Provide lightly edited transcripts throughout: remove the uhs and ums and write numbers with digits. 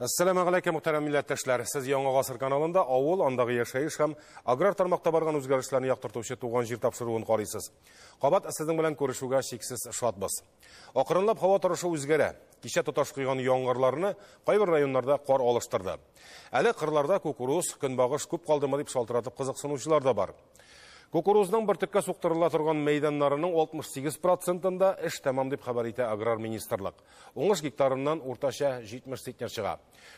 Әссәламу алейкум, мөхтәрәм милләттәшләр. Сез Яңа Гасыр каналында авыл, андагы яшәеш һәм аграр тармакта барган үзгәрешләрне яктыртучы Туган җир тапшыруын карыйсыз. Кабат сезнең белән күрешүгә чиксез шатбыз. Акрынлап һава торышы үзгәрә. Кичә тоташ койган яңгырларны кайбер районнарда кар алыштырды. Әле кырларда кукуруз, көнбагыш күп калдымы дип шалтыратып кызыксынучылар да бар. Кукурузның бөртеккә суктырыла торган мәйданнарының 68%-ында эш тәмам дип хәбәр итә аграр министрлык. Уңыш гектарыннан уртача 70 центнер чыга.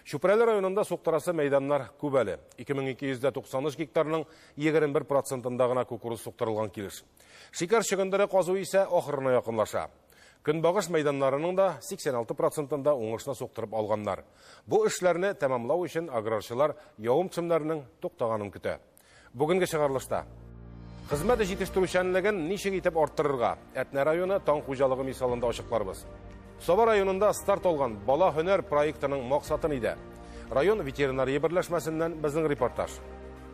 Чүпрәле районында суктырасы мәйданнар күп әле. 2293 гектарның 21%-ында гына кукуруз суктырылган килеш. Шикәр чөгендере казу исә ахырына якынлаша. Көнбагыш мәйданнарының да 86%-ында уңышны суктырып алганнар. Бу эшләрне тәмамлау өчен аграрчылар явым-төшемнәрнең туктаганын көтә. Бүгенге чыгарылышта хезмәт җитештерүчәнлеген ничек итеп арттырырга? Әтнә районы Таң хуҗалыгы мисалында ачыкларбыз. Саба районында старт алган Бала һөнәр проектының максаты нидә? Район ветеринария берләшмәсеннән безнең репортаж.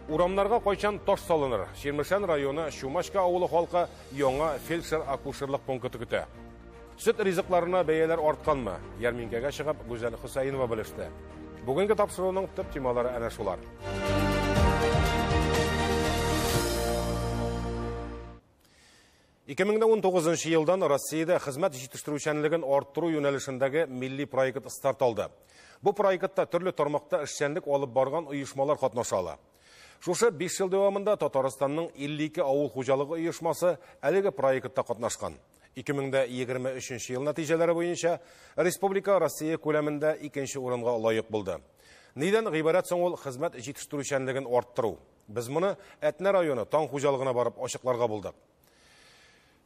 Урамнарга кайчан таш салыныр? Чирмешән районы Чумачка авылы халкы яңа фельдшер-акушерлык пункты көтә. Сөт ризыкларына бәяләр артканмы? Ярминкәгә чыгып Гүзәл Хөсәенова белеште. Бүгенге тапшыруның төп темалары әнә шулар. 2019 елдан Россиядә хезмәт җитештерүчәнлеген арттыру юнәлешендәге милли проект старт алды. Бу проектта төрле тармакта эшчәнлек алып барган оешмалар катнаша ала. Шушы 5 ел дәвамында Татарстанның 52 авыл хуҗалыгы оешмасы әлеге проектта катнашкан. 2023 ел нәтиҗәләре буенча республика Россия күләмендә икенче урынга лаек булды. Нидән гыйбарәт соң ул хезмәт җитештерүчәнлеген арттыру? Без моны Әтнә районы Таң хуҗалыгына барып ачыкларга булдык.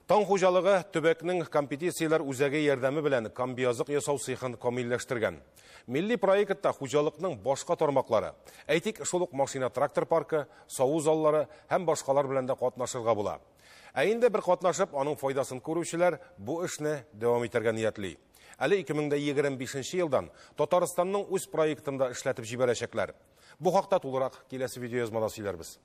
Таң хуҗалыгы төбәкнең компетенцияләр үзәге ярдәме белән комбиазык ясау цехын камилләштергән. Милли проектта хуҗалыкның башка тармаклары, әйтик, шул ук машина-трактор паркы, саву заллары һәм башкалар белән дә катнашырга була. Ә инде бер катнашып, аның файдасын күрүчеләр бу эшне дәвам итәргә ниятли. Әле 2025 елдан Татарстанның үз проектында эшләтеп җибәрәчәкләр. Бу хакта тулырак киләсе видеоязмада сөйләрбез.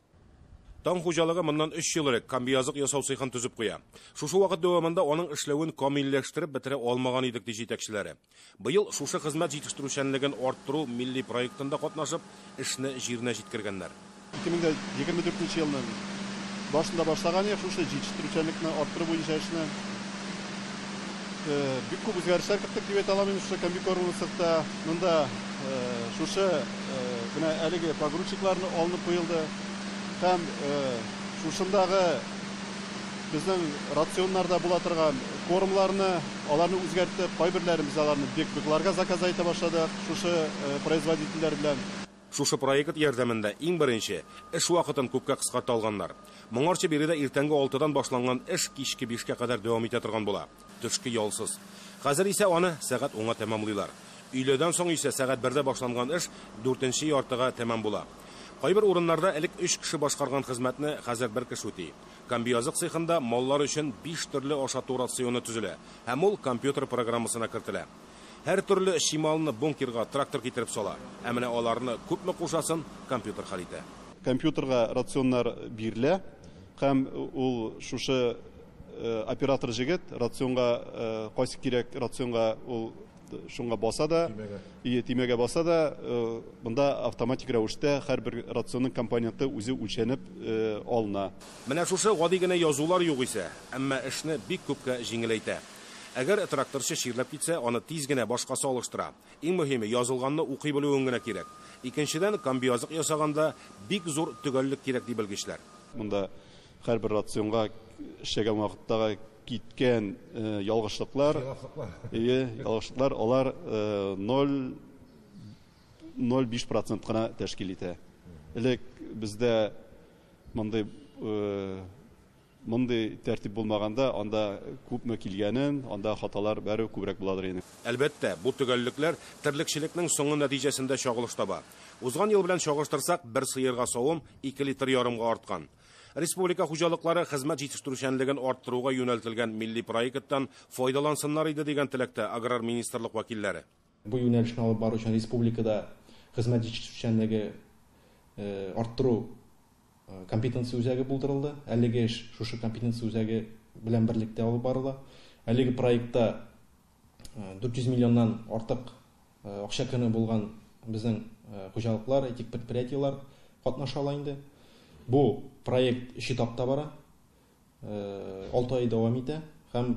Таң хуҗалыгы моннан 3 ел элек комбиазык ясау цехын төзеп куя. Шушы вакыт дәвамында аның эшләвен камилләштереп бетерә алмаган идек, ди җитәкчеләре. Быел шушы хезмәт җитештерүчәнлеген арттыру милли проектында катнашып, эшне җиренә җиткергәннәр. 2024 елның башында башлаган идек шушы җитештерүчәнлекне арттыру буенча эшне. Бик күп үзгәрешләр керттек дип әйтә алам инде шушы комбикормлы цехта. Монда шушы менә әлеге погрузчикларны алынып куелды. Һәм шушындагы безнең рационнарда була торган кормларны, аларны үзгәртеп, кайберләрен без аларны бик-бекларга заказ итә башладык шушы производительләр белән. Шушы проект ярдәмендә иң беренче эш вакытын күпкә кыскарта алганнар. Моңарчы биредә иртәнге 6-дан башланган эш кичке 5-кә кадәр дәвам итә торган була. Төшке ялсыз. Хәзер исә аны сәгать 10-га тәмамлыйлар. Өйләдән соң исә сәгать 1-дә башланган эш 4-нче яртыга тәмам була. Кайбер урыннарда элек 3 кеше башкарган хезмәтне хәзер бер кеше үти. Комбиазык цехында маллар өчен 5 төрле ашату рационы төзелә һәм ул компьютер программасына кертелә. Һәр төрле чималны бункерга трактор китереп сала. Ә менә аларны күпме кушасын компьютер хәл итә. Компьютерга рационнар бирелә һәм ул шушы оператор җегет рационга кайсы кирәк рационга ул шуңа баса да, төймәгә баса да, монда автоматик рәвештә һәрбер рационның компоненты үзе үлчәнеп алына. Менә шушы гади генә язулар юк исә, әмма эшне бик күпкә җиңеләйтә. Әгәр тракторчы чирләп китсә, аны тиз генә башкасы алыштыра. Иң мөһиме язылганны укый белүең генә кирәк. Икенчедән, комбиазык ясаганда бик зур төгәллек кирәк ди белгечләр. Монда һәрбер рационга эшләгән вакыттагы киткән ялгышлыклар, ялгышлыклар алар 0,05% кына тәшкил итә. Элек бездә мондый тәртип булмаганда, анда күпме килгәнен, анда хаталар бәре күбрәк буладыр инде. Әлбәттә, бу төгәллекләр терлекчелекнең соңгы нәтиҗәсендә чагылыш таба. Узган ел белән чагыштырсак, бер сыерга савым 2 литр ярымга арткан. Республика хуҗалыклары хезмәт җитештерүчәнлеген арттыруга юнәлтелгән милли проекттан файдалансыннар иде дигән теләктә аграр министрлык вәкилләре. Бу юнәлешне алып бару өчен республикада хезмәт җитештерүчәнлеге арттыру компетенция үзәге булдырылды. Әлеге эш шушы компетенция үзәге белән берлектә алып барыла. Әлеге проектта 400 миллионнан артык акча көне булган безнең хуҗалыклар, әйтик, предприятиеләр катнаша ала инде. Бу проект 3 этапта бара, 6 ай дәвам итә һәм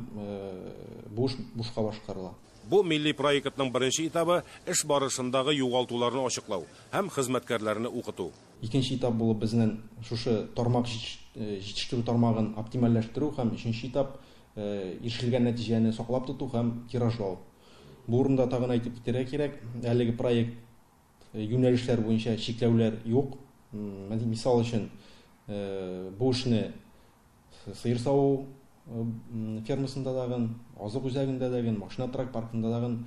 бу эш бушка башкарыла. Бу милли проектның беренче этабы эш барышындагы югалтуларны ачыклау һәм хезмәткәрләрне укыту. Икенче этап булып безнең шушы тармак җитештерү тармагын оптимальләштерү һәм өченче этап ирешелгән нәтиҗәне саклап тоту һәм тиражлау. Бу урында тагын әйтеп китәргә кирәк, әлеге проект юнәлешләр буенча чикләүләр юк. Мисал өчен, бу эшне сыер саву фермасында дагын, азык үзәгендә дагын, машина трак паркында дагын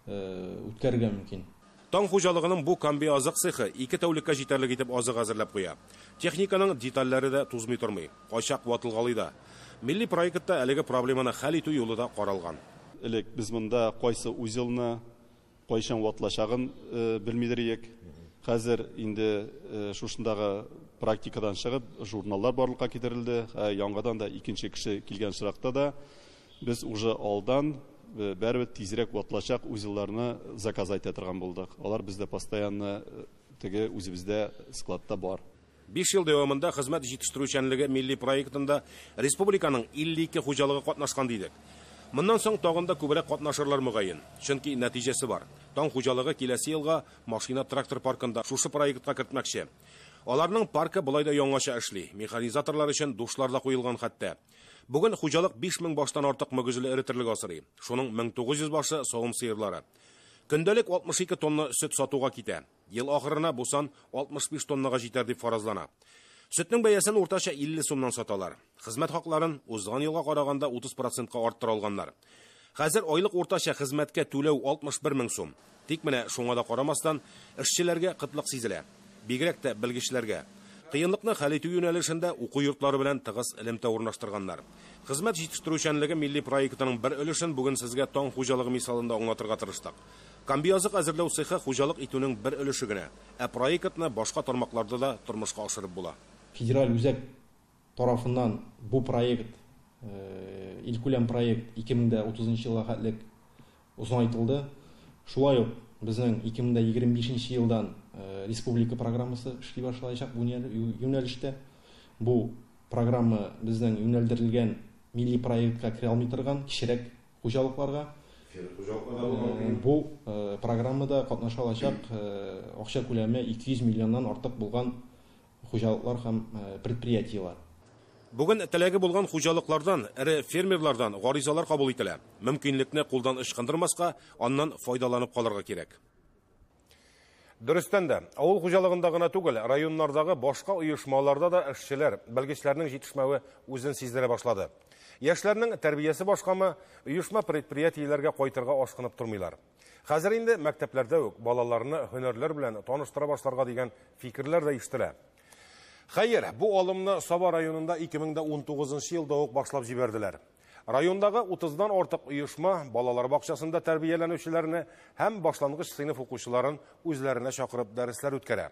үткәрергә мөмкин. Таң хуҗалыгының бу комби азык цехы 2 тәүлеккә җитәрлек итеп азык әзерләп куя. Техниканың детальләре дә тузмый тормый, кайчак ватылгалый да. Милли проектта әлеге проблеманы хәл итү юлы да каралган. Элек без монда кайсы узелны кайчан ватылачагын белмидер идек. Хәзер инде шушындагы практикадан чыгып журналлар барлыкка китерелде. Яңадан да икенче кеше килгән очракта да без уже алдан бәрбер тизрәк ватылачак узелларны заказ итә торган булдык. Алар бездә постоянно теге үзебездә складта бар. 5 ел дәвамында хезмәт җитештерүчәнлеге милли проектында республиканың 52 хуҗалыгы катнашкан дидек. Моннан соң тагын да күбрәк катнашырлар мөгаен, чөнки нәтиҗәсе бар. Таң хуҗалыгы киләсе елга машина-трактор паркында шушы проектка кертмәкче. Аларның паркы болай да яңача эшли, механизаторлар өчен душлар да куелган хәтта. Бүген хуҗалык 5000 баштан артык мөгезле эре терлек асрый. Шуның 1900 башы савым сыерлары. Көндәлек 62 тонна сөт сатуга китә. Ел ахырына бу сан 65 тоннага җитәр дип фаразлана. Сөтнең бәясен уртача 50 сумнан саталар. Хезмәт хакларын узган елга караганда 30%-ка арттыра алганнар. Хәзер айлык уртача хезмәткә түләү 61 мең сум. Тик менә шуңа да карамастан эшчеләргә кытлык сизелә. Бигрәк тә белгечләргә. Кыенлыкны хәл итү юнәлешендә уку йортлары белән тыгыз элемтә урнаштырганнар. Хезмәт җитештерүчәнлеге милли проектының бер өлешен бүген сезгә Таң хуҗалыгы мисалында аңлатырга тырыштык. Комбиазык әзерләү цехы хуҗалык итүнең бер өлеше генә, ә проектны башка тармакларда да тормышка ашырып була. Федераль үзәк тарафыннан бу проект, илкүләм проект 2030 елга хәтлек озайтылды. Шулай ук безнең 2025 елдан республика программасы эшли башлаячак бу юнәлештә. Бу программа безнең юнәлдерелгән милли проектка керә алмый торган кечерәк хуҗалыкларга. Бу программада катнаша алачак акча күләме 200 миллионнан артык булган хуҗалыклар һәм предприятиелар. Бүген теләге булган хуҗалыклардан, эре фермерлардан гаризалар кабул ителә. Мөмкинлекне кулдан ычкындырмаска, аннан файдаланып калырга кирәк. Дөрестән дә, авыл хуҗалыгында гына түгел, районнардагы башка оешмаларда да эшчеләр, белгечләрнең җитешмәве үзен сиздерә башлады. Яшьләрнең тәрбиясе башкамы, оешма предприятиеләргә кайтырга ашкынып тормыйлар. Хәзер инде мәктәпләрдә үк балаларны һөнәрләр белән таныштыра башларга дигән фикерләр дә ишетелә. Хәер, бу алымны Саба районында 2019 елда ук башлап җибәрделәр. Райондагы 30-дан артык оешма балалар бакчасында тәрбияләнүчеләрне һәм башлангыч сыйныф укучыларын үзләренә чакырып дәресләр үткәрә.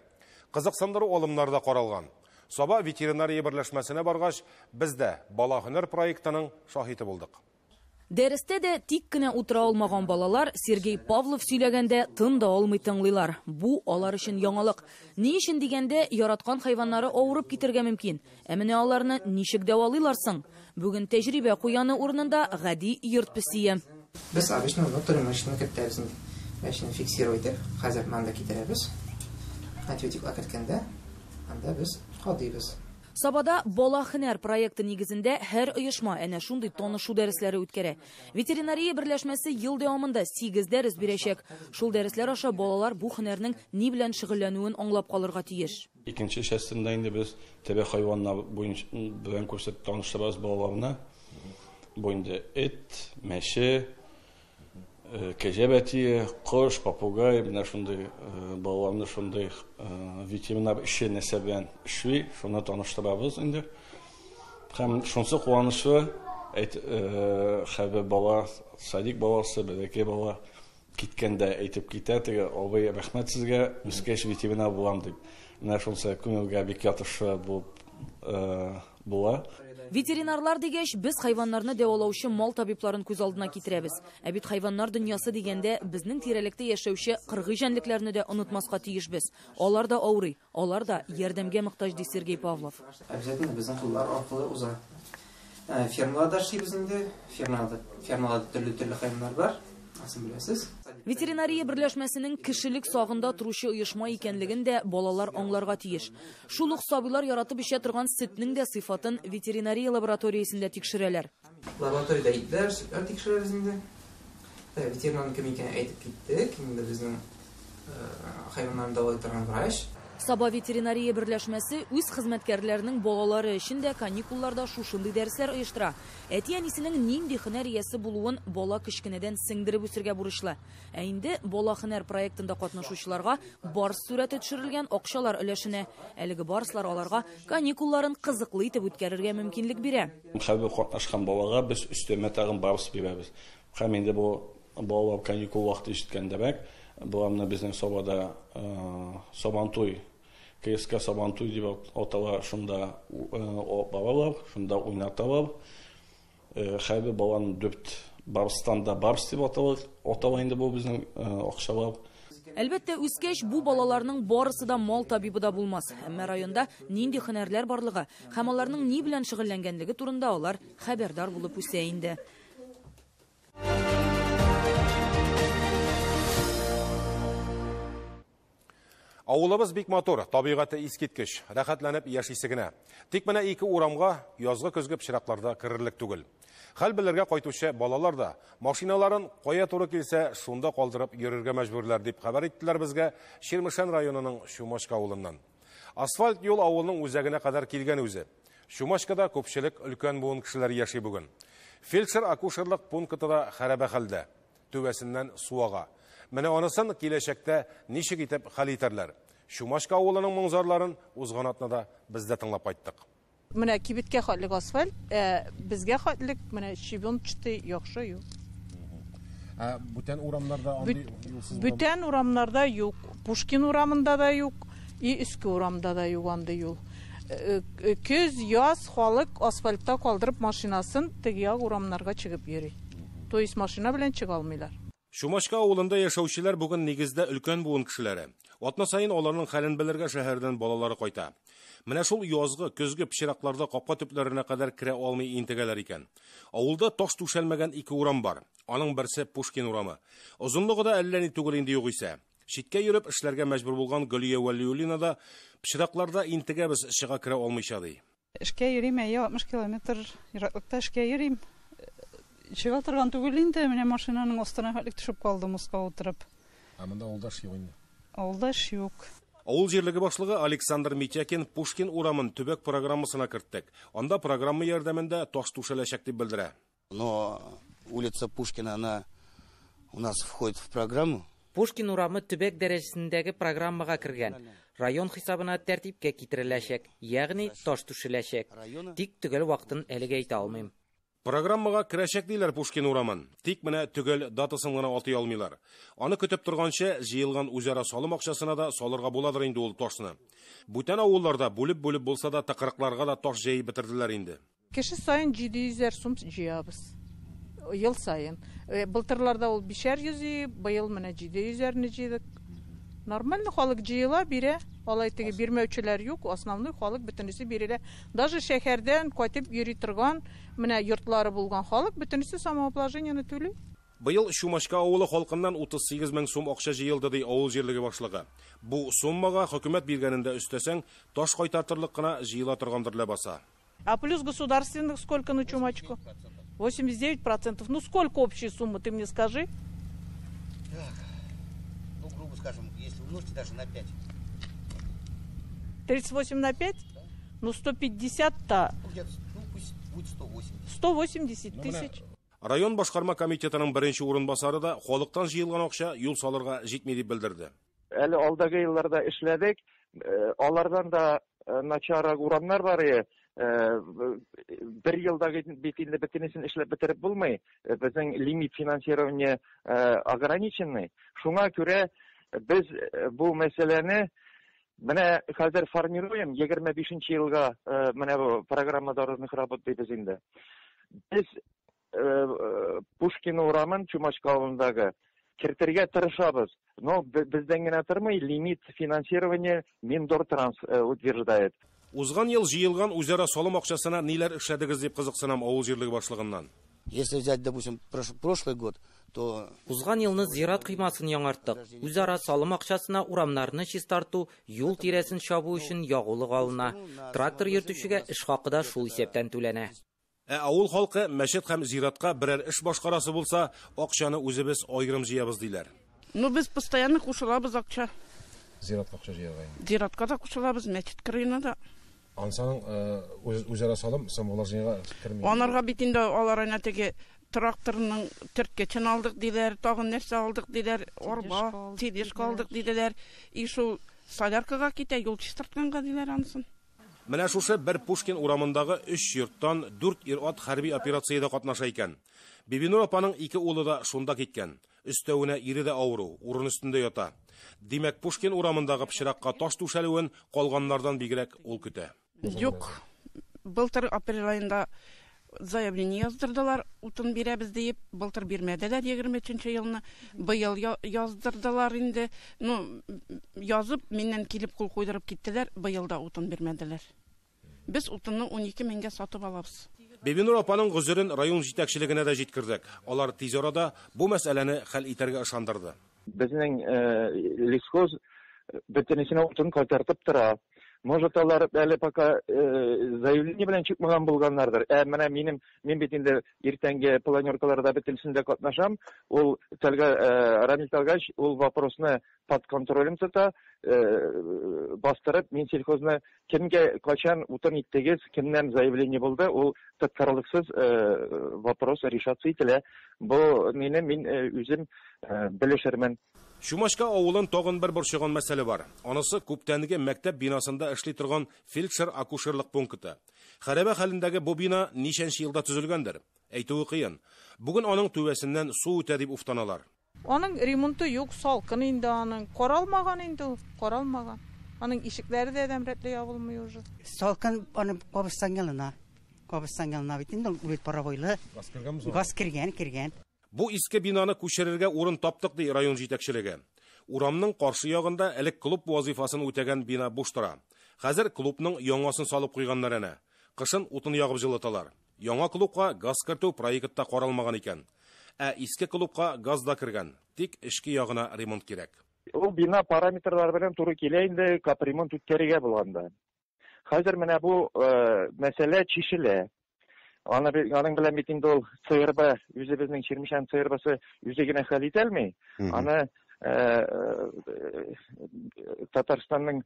Кызыксындыру алымнары да каралган. Саба ветеринария берләшмәсенә баргач, без дә бала һөнәр проектының шаһиты булдык. Дәрестә дә тик кенә утыра алмаган балалар Сергей Павлов сөйләгәндә тын да алмый тыңлыйлар. Бу алар өчен яңалык. Ни өчен дигәндә, яраткан хайваннары авырып китергә мөмкин. Ә менә аларны ничек дәвалыйлар соң? Бүген тәҗрибә куяны урынында гади йорт песие. Без обычно внутрь машина кертәбез инде. Машина фиксировать итеп, хәзер монда китерәбез. Антибиотиклар керткәндә, анда без кадыйбыз. Сабада бала һөнәр проекты нигезендә һәр оешма әнә шундый танышу дәресләре үткәрә. Ветеринария берләшмәсе ел дәвамында 8 дәрес бирәчәк. Шул дәресләр аша балалар бу һөнәрнең ни белән шөгыльләнүен аңлап калырга тиеш. Икенче частында инде без теге хайваннар буенча белән күрсәтеп таныштырабыз балаларны. Бу инде эт, мәче, кәҗә бәтие, кош, попугай, менә шундый балаларны шундый ветеринар эше нәрсә белән эшли, шуны таныштырабыз инде. Һәм шунсы куанычлы, һәрбер бала, садик баласы, бәләкәй бала киткәндә әйтеп китә, теге абый, рәхмәт сезгә, үскәч ветеринар булам дип. Менә шунсы күңелгә бик ятышлы булып була. Ветеринарлар дигәч, без хайваннарны дәвалаучы мал табибларын күз алдына китерәбез. Ә бит хайваннар дөньясы дигәндә безнең тирәлектә яшәүче кыргый җәнлекләрне дә онытмаска тиешбез. Алар да авырый, алар да ярдәмгә мохтаҗ, ди Сергей Павлов. Обязательно безнең куллар аркылы уза. Фермаларда эшлибез инде. Фермаларда төрле-төрле хайваннар бар. Асын беләсез. Ветеринария берләшмәсенең кешелек сагында торучы оешма икәнлеген дә балалар аңларга тиеш. Шул ук сабыйлар яратып эчә торган сөтнең дә сыйфатын ветеринария лабораториясендә тикшерәләр. Лабораториядә итләр, сөтләр тикшерәбез инде. Ветеринарның кем икәнен әйтеп киттек. Инде безнең хайваннарны дәвалый торган врач. Саба ветеринария берләшмәсе үз хезмәткәрләренең балалары өчен дә каникулларда шушындый дәресләр оештыра. Әти-әнисенең нинди һөнәр иясе булуын бала кечкенәдән сеңдереп үсергә бурычлы. Ә инде бала һөнәр проектында катнашучыларга барс сурәте төшерелгән акчалар өләшенә. Әлеге барслар аларга каникулларын кызыклы итеп үткәрергә мөмкинлек бирә. Һәрбер катнашкан балага без өстәмә тагын барс бирәбез. Һәм инде бу балалар каникул вакыты җиткәндә бәк, боларны безнең Сабада Сабантуй, КСК Сабантуй дип атала, шунда балалар, шунда уйнаталар. Һәрбер баланың дүрт барстан да барс дип атала инде бу безнең акчалар. Әлбәттә, үскәч бу балаларның барысы да мал табибы да булмас. Әмма районда нинди һөнәрләр барлыгы һәм аларның ни белән шөгыльләнгәнлеге турында алар хәбәрдар булып үсә инде. Авылыбыз бик матур, табигате искиткеч, рәхәтләнеп яшисе генә. Тик менә ике урамга язгы көзге пычракларда керерлек түгел. Хәл белергә кайтучы балалар да машиналарын кая туры килсә шунда калдырып йөрергә мәҗбүрләр дип хәбәр иттеләр безгә Чирмешән районының Чумашка авылыннан. Асфальт юл авылның үзәгенә кадәр килгән үзе. Чумашкада күпчелек өлкән буын кешеләр яши бүген. Фельдшер-акушерлык пункты да хәрабә хәлдә. Түбәсеннән су ага. Менә анысын киләчәктә ничек итеп хәл итәрләр. Чумашка авылының моңзарларын узган атнада без дә тыңлап кайттык. Менә кибеткә хәтлек асфальт, безгә хәтлек менә щебенчатый яхшы юл. Ә бүтән урамнарда андый юлсыз урам? Бүтән урамнарда юк. Пушкин урамында да юк, и Өске урамда да юк андый юл. Көз, яз халык асфальтта калдырып машинасын теге як урамнарга чыгып йөри. То есть машина белән чыга алмыйлар. Чумашка авылында яшәүчеләр бүген нигездә өлкән буын кешеләре. Атна саен аларның хәлен белергә шәһәрдән балалары кайта. Менә шул язгы, көзге пычракларда капка төпләренә кадәр керә алмый интегәләр икән. Авылда таш түшәлмәгән ике урам бар. Аның берсе Пушкин урамы. Озынлыгы да әллә ни түгел инде югыйсә. Читкә йөреп эшләргә мәҗбүр булган Гөлия Вәлиуллина да пычракларда интегәбез, чыга керә алмыйча ди. Эшкә йөрим, әйе, 60 километр ераклыкта эшкә йөрим. Чыга торган түгел инде, менә машинаның астына хәтлек төшеп калдым, уска утырып. Ә монда авылда эш юк инде. Авылда эш юк. Авыл җирлеге башлыгы Александр Митякин Пушкин урамын төбәк программасына керттек. Анда программа ярдәмендә таш түшәләчәк дип белдерә. Но улица Пушкина, она у нас входит в программу. Пушкин урамы төбәк дәрәҗәсендәге программага кергән. Район хисабына тәртипкә китереләчәк, ягъни таш түшәләчәк. Тик төгәл вакытын әлегә әйтә алмыйм. Программага керәчәк диләр Пушкин урамын. Тик менә төгәл датасын гына атый алмыйлар. Аны көтеп торганчы җыелган үзара салым акчасына да салырга буладыр инде ул ташны. Бүтән авылларда бүлеп-бүлеп булса да тыкрыкларга да таш җәеп бетерделәр инде. Кеше саен 700 сум җыябыз. Ел саен. Былтырларда ул 500 җыеп, быел менә 700-әрне җыйдык. Нормально халык җыела, бирә. Алай теге бирмәүчеләр юк, основной халык бөтенесе бирелә. Даже шәһәрдән кайтып йөри торган, менә йортлары булган халык бөтенесе самообложениене түли. Быел Чумашка авылы халкыннан 38 мең сум акча җыелды, ди авыл җирлеге башлыгы. Бу суммага хөкүмәт биргәнен дә өстәсәң, таш кайтартырлык кына җыела торгандыр ләбаса. А плюс государственных сколько на Чумачку? 89%. Ну сколько общая сумма, ты мне скажи? Так, грубо скажем, если умножить даже на 5. 38 на 5? Да. Ну, 150-то. Ну, где-то, пусть будет 180. 180 тысяч. Район башкарма комитетының беренче урынбасары да халыктан җыелган акча юл салырга җитми дип белдерде. Әле алдагы елларда эшләдек, алардан да начаррак урамнар бар иде. Бер елда бит инде бөтенесен эшләп бетереп булмый. Безнең лимит финансирования ограниченный. Шуңа күрә без бу мәсьәләне Менә хәзер формируем 25 елга менә бу программа дорожных работ дибез инде. Без Пушкин урамын Чумачка авылындагы кертергә тырышабыз. Но бездән генә тормый, лимит финансирования Миндортранс утверждает. Узган ел җыелган үзара салым акчасына ниләр эшләдегез дип кызыксынам авыл җирлеге башлыгыннан. Если взять, допустим, прошлый год, то Узган елны зират коймасын яңарттык. Үзара салым акчасына урамнарны чистарту, юл тирәсен чабу өчен ягулык алына. Трактор йөртүчегә эш хакы да шул исәптән түләнә. Ә авыл халкы мәчет һәм зиратка берәр эш башкарасы булса, акчаны үзебез аерым җыябыз диләр. Ну, без постоянно кушылабыз акча. Зиратка акча җыярга инде. Зиратка да кушылабыз, мәчет кырыена да. Ансаның үзара салым самовложениега керми. Анарга бит инде алар әнә теге тракторның терткечен алдык диләр, тагын нәрсә алдык диләр, арба, тележка алдык диделәр. И шул соляркага китә, юл чистартканга диләр анысын. Менә шушы бер Пушкин урамындагы 3 йорттан 4 ир-ат хәрби операциядә катнаша икән. Бибинур апаның 2 улы да шунда киткән. Өстәвенә ире дә авыру, урын өстендә ята. Димәк, Пушкин урамындагы пычракка таш түшәлүен калганнардан бигрәк ул көтә. Юк, былтыр апрель аенда заявление яздырдылар, утын бирәбез диеп, былтыр бирмәделәр 23 елны, быел яздырдылар инде. Ну, язып, миннән килеп кул куйдырып киттеләр, быел да утын бирмәделәр. Без утынны 12 меңгә сатып алабыз. Бибинур апаның гозерен район җитәкчелегенә дә җиткердек. Алар тиз арада бу мәсьәләне хәл итәргә ышандырды. Безнең лесхоз бөтенесенә утын кайтартып тора. Может, алар әле пока заявление белән чыкмаган булганнардыр. Менә мин бит инде иртәнге планеркаларда бөтенесендә катнашам. Ул Рамил Талгач ул вопросны под контролем тота, бастырып, мин сельхозны кемгә качан утын иттегез, кемнән заявление булды, ул тоткарлыксыз вопрос решаться ителә. Бу мине мин үзем белешермен. Чумачка авылын тагын бер борчыган мәсьәлә бар. Анысы күптәнге мәктәп бинасында эшли торган фельдшер-акушерлык пункты. Хәрабә хәлендәге бу бина ничәнче елда төзелгәндер? Әйтүе кыен. Бүген аның түбәсеннән су үтә дип уфтаналар. Аның ремонты юк, салкын инде аның. Каралмаган инде ул, каралмаган. Аның ишекләре дә адәм рәтле ябылмый уже. Салкын аны кабыстан ялына. Кабыстан ялына бит инде ул бит паровойлы. Газ кергәнме соң? Газ кергән, кергән. Бу иске бинаны күчерергә урын таптык ди район җитәкчелеге. Урамның каршы ягында элек клуб вазифасын үтәгән бина буш тора. Хәзер клубның яңасын салып куйганнар әнә. Кышын утын ягып җылыталар. Яңа клубка газ кертү проектта каралмаган икән. Ә иске клубка газ да кергән. Тик эчке ягына ремонт кирәк. Ул бина параметрлары белән туры килә инде капремонт үткәрергә булганда. Хәзер менә бу мәсьәлә чишелә. Аның белән бит инде ул ЦРБ, үзебезнең Чирмешән ЦРБсы үзе генә хәл итә алмый. Аны Татарстанның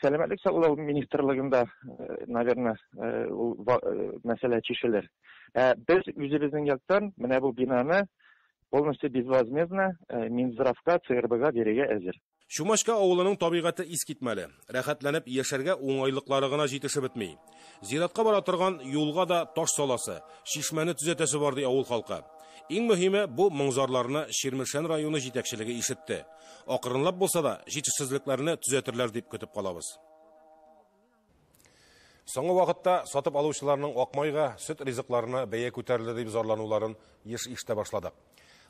сәламәтлек саклау министрлыгында, наверное, ул мәсьәлә чишелер. Без үзебезнең яктан менә бу бинаны полностью безвозмездно Минздравка, ЦРБга бирергә әзер. Чумачка авылының табигате искитмәле. Рәхәтләнеп яшәргә уңайлыклары гына җитешеп бетми. Зиратка бара торган юлга да таш саласы, чишмәне төзәтәсе бар ди авыл халкы. Иң мөһиме бу моңзарларны Чирмешән районы җитәкчелеге ишетте. Акрынлап булса да җитешсезлекләрне төзәтерләр дип көтеп калабыз. Соңгы вакытта сатып алучыларның акмайга, сөт ризыкларына бәя күтәрелде дип зарлануларын еш ишетә башладык.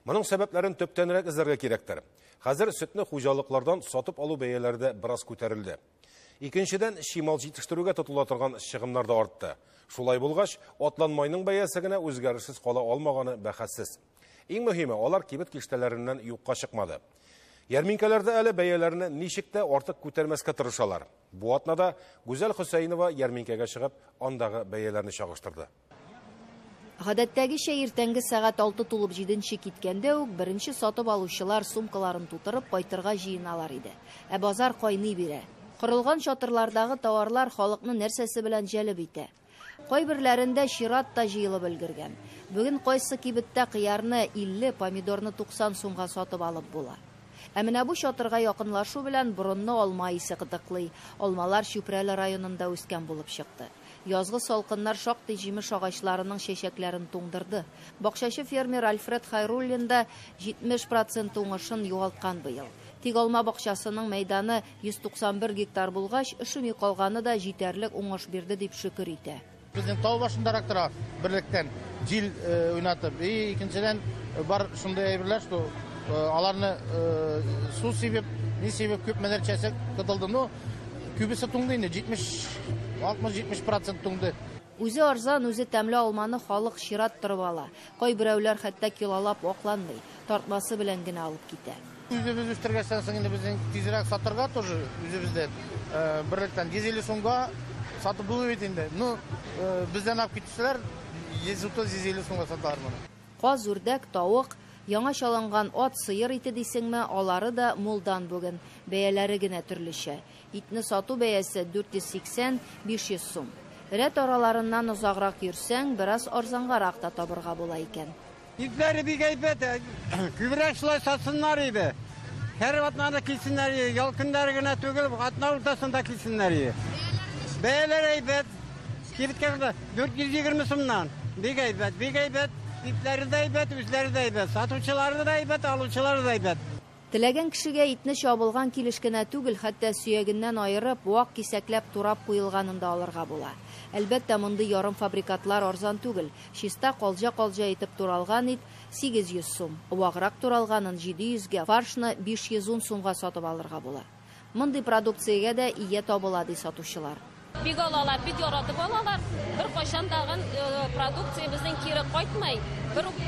Моның сәбәпләрен төптәнрәк эзләргә кирәктер. Хәзер сөтне хуҗалыклардан сатып алу бәяләре дә бераз күтәрелде. Икенчедән, чимал җитештерүгә тотыла торган чыгымнар да артты. Шулай булгач, атланмайның бәясе генә үзгәрешсез кала алмаганы бәхәссез. Иң мөһиме, алар кибет киштәләреннән юкка чыкмады. Ярминкәләрдә әле бәяләрне ничек тә артык күтәрмәскә тырышалар. Бу атнада Гүзәл Хөсәенова ярминкәгә чыгып, андагы бәяләрне чагыштырды. Гадәттәгечә иртәнге сәгать алты тулып җиденче киткәндә үк беренче сатып алучылар сумкаларын тутырып кайтырга җыеналар иде. Ә базар кайный бирә. Корылган чатырлардагы товарлар халыкны нәрсәсе белән җәлеп итә. Кайберләрендә чират та җыелып өлгергән. Бүген кайсы кибеттә кыярны 50, помидорны 90 сумга сатып алып була. Ә менә бу чатырга якынлашу белән борынны алма исе кытыклый. Алмалар Чүпрәле районында үскән булып чыкты. Язгы салкыннар шактый җимеш агачларының чәчәкләрен туңдырды. Бакчачы фермер Альфред Хайруллин да 70% уңышын югалткан быел. Тик алма бакчасының мәйданы 191 гектар булгач, өшеми калганы да җитәрлек уңыш бирде дип шөкер итә. Безнең тау башындарак тора берлектән җил уйнатып. И икенчедән бар шундый әйберләр, что аларны су сибеп, ни сибеп күпмедер чәчәк тотылды. Ну, күбесе туңды инде, 60-70% туңды. Үзе арзан, үзе тәмле алманы халык чират торып ала. Кайберәүләр хәтта килолап вакланмый, тартмасы белән генә алып китә. Үзебез үстергәннән соң инде безнең тизрәк сатырга тоже үзебездән берлектән 150 сумга сатып булмый бит инде. Ну, бездән алып китүчеләр 130-150 сумга саталар моны. Каз, үрдәк, тавык, яңа чалынган ат, сыер ите дисеңме, алары да мулдан бүген. Бәяләре генә төрлечә. Итне сату бәясе 480-500 сум. Рәт араларыннан озаграк йөрсәң, бераз арзангарак та табырга була икән. Итләре бик әйбәт, күбрәк шулай сатсыннар иде. Һәр атнада килсеннәр иде, ял көннәре генә түгел, атна уртасында килсеннәр иде. Бәяләр әйбәт. Кибеткә керде 420 сумнан. Бик әйбәт, бик әйбәт. Итләре дә әйбәт, үзләре дә әйбәт. Сатучылары да әйбәт, алучылары да әйбәт. Теләгән кешегә итне чабылган килеш кенә түгел, хәтта сөягеннән айырып, вак кисәкләп турап куелганын да алырга була. Әлбәттә, мондый ярым фабрикатлар арзан түгел. Чиста калҗа-калҗа итеп туралган ит 800 сум, ваграк туралганын 700-гә, фаршны 510 сумга сатып алырга була. Мондый продукциягә дә ия табыла, ди сатучылар. Бик алалар, бик яратып алалар. Бер кайчан тагын продукция безнең кире кайтмый. Бер үк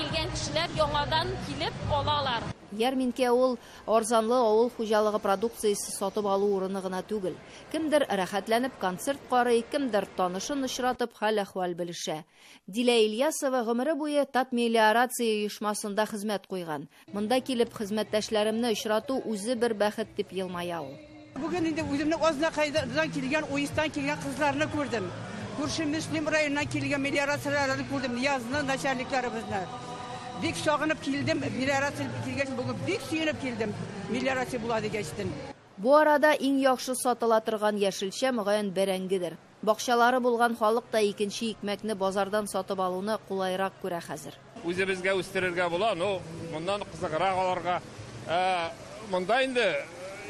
килгән кешеләр яңадан килеп алалар. Ярминкә ул арзанлы авыл хуҗалыгы продукциясе сатып алу урыны гына түгел. Кемдер рәхәтләнеп концерт карый, кемдер танышын очратып хәл-әхвәл белешә. Дилә Ильясова гомере буе Татмелиорация оешмасында хезмәт куйган. Монда килеп хезмәттәшләремне очрату үзе бер бәхет дип елмая ул. Бүген инде үземнең Азнакайдан килгән, Уистан килгән кызларны күрдем. Күрше Мөслим районыннан килгән мелиорацияләрне күрдем, Ниязны начальникларыбызны. Бик сагынып килдем, мелиорация килгәч, бүген бик сөенеп килдем, мелиорация була дигәчтен. Бу арада иң яхшы сатыла торган яшелчә мөгаен бәрәңгедер. Бакчалары булган халык та икенче икмәкне базардан сатып алуны кулайрак күрә хәзер. Үзебезгә үстерергә була, но моннан кызыграк аларга. Монда инде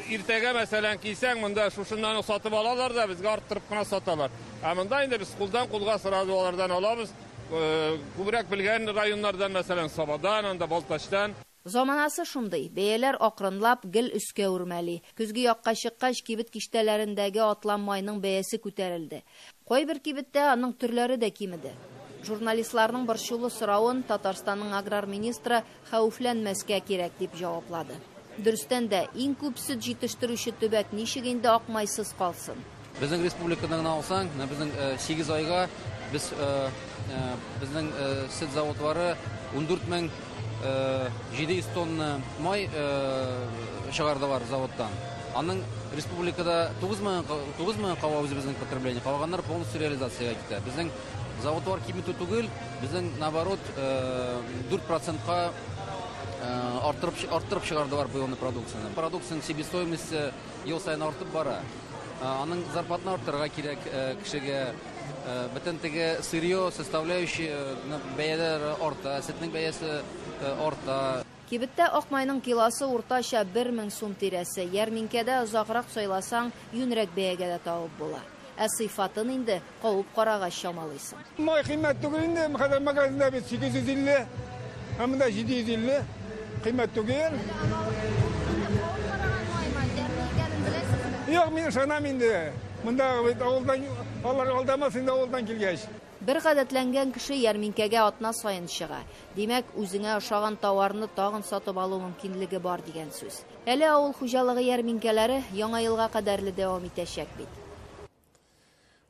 иртәгә, мәсәлән, килсәң, монда шушыннан ук сатып алалар да, безгә арттырып кына саталар. Ә монда инде без кулдан кулга сразу алардан алабыз. Күбрәк белгән районнардан, мәсәлән, Сабадан, анда Балтачтан. Заманасы шундый, бәяләр акрынлап гел өскә үрмәли. Көзге якка чыккач, кибет киштәләрендәге атлам майның бәясе күтәрелде. Кайбер кибеттә аның төрләре дә кимеде. Журналистларның борчулы соравын Татарстанның аграр министры хәвефләнмәскә кирәк дип җаваплады. Дөрестән дә, иң күп сөт җитештерүче төбәк ничек инде акмайсыз калсын? Безнең республикадан гына алсаң, менә безнең 8 айга без безнең сөт заводлары 14 700 тонна май чыгардылар заводтан. Аның республикада 9000 кала үзебезнең потребление, калганнар полностью реализациягә китә. Безнең заводлар киметү түгел, безнең наоборот 4%-ка арттырып чыгардылар быелны продукцияне. Продукцияның себестоимости ел саен артып бара. Аның зарплатаны арттырырга кирәк кешегә. Бөтен теге сырье составляющие бәяләр арта, сөтнең бәясе арта. Кибеттә ак майның килосы уртача 1000 сум тирәсе. Ярминкәдә озаграк сайласаң, юньрәк бәягә дә табып була. Ә сыйфатын инде кабып карагач чамалыйсың. Май кыйммәт түгел инде, хәзер магазинда бит 850, ә монда 750. Кыйммәт түгел. Юк, мин ышанам инде. Монда бит авылдан, алар алдамас инде авылдан килгәч. Бер гадәтләнгән кеше ярминкәгә атна саен чыга. Димәк, үзеңә ошаган товарны тагын сатып алу мөмкинлеге бар дигән сүз. Әле авыл хуҗалыгы ярминкәләре яңа елга кадәрле дәвам итәчәк бит.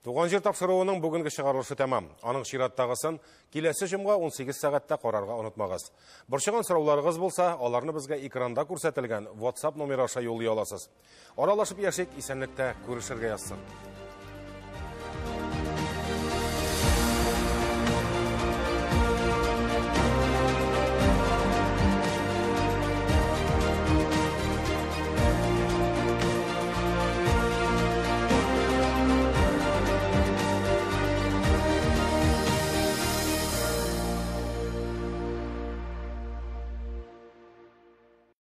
Туган җир тапшыруының бүгенге чыгарылышы тәмам. Аның чираттагысын киләсе җомга 18 сәгатьтә карарга онытмагыз. Борчыган сорауларыгыз булса, аларны безгә экранда күрсәтелгән WhatsApp номеры аша юллый аласыз. Аралашып яшик, исәнлектә күрешергә язсын.